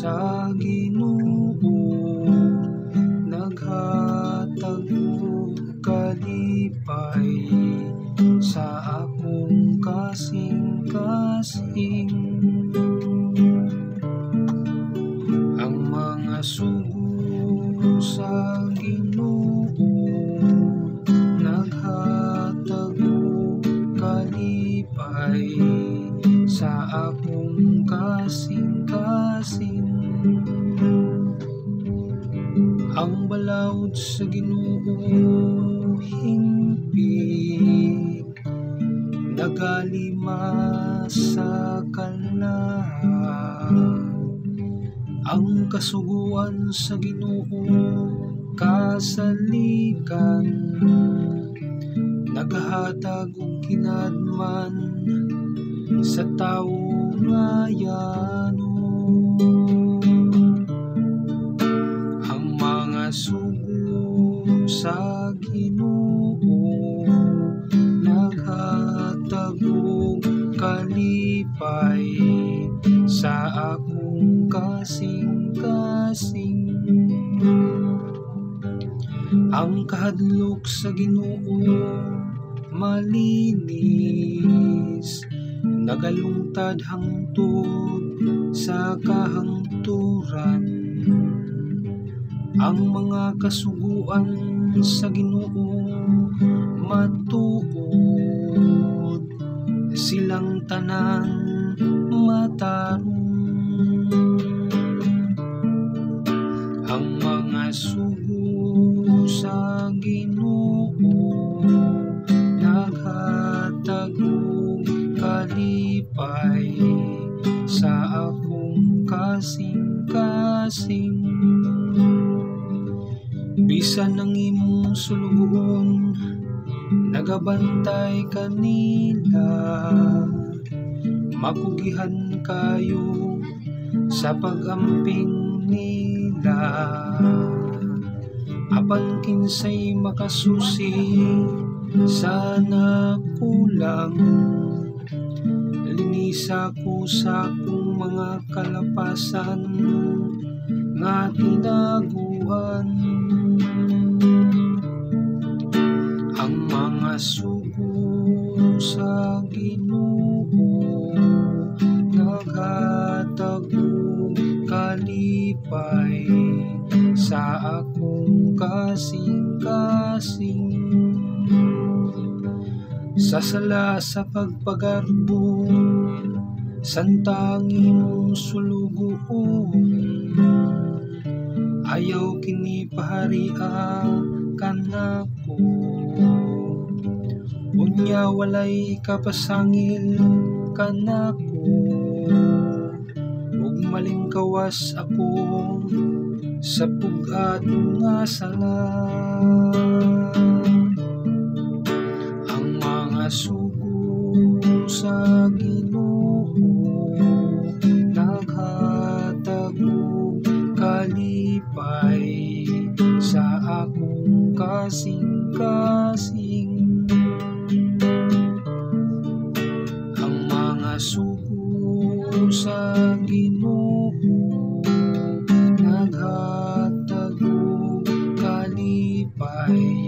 sa Ginoo naghatag og kalipay sa akong kasing-kasing. Ang mga sugo sa Ginoo naghatag og kalipay sa akong kasing-kasing. Ang balaod sa Ginoo hingpit, nagalima sa kalag. Ang kasuguan sa Ginoo kasaligan, nagahatag og kinadman sa tawo nga yano. Ang mga sugo sa Ginoo naghatag og kalipay sa akong kasing-kasing. Ang kahadlok sa Ginoo malinis, nagalungtad hangtod sa kahangturan. Ang mga kasuguan sa Ginoo matuod, silang tanan matarong. Ang mga sugo sa Ginoo naghatag og kalipay sa akong kasing-kasing. Bisan ang imong sulugoon nagabantay kanila, makugihan kayo sa pag-amping nila. Apan kinsay makasusi sa nakulang, linisa ko sa akong mga kalapasan nga tinaguan. Ang mga sugo sa Ginoo naghatag og kalipay sa akong kasing-kasing. Sa sala sa pagpagarbo samtang imong sulugoon, ayaw kini paharia kanako. Unya walay kapasangil kanako, ug malingkawas ako sa pug-at nga sala. Ang mga sugo sa Ginoo naghatag og kalipay sa akong kasing-kasing. Ang mga sugo sa Ginoo naghatag og kalipay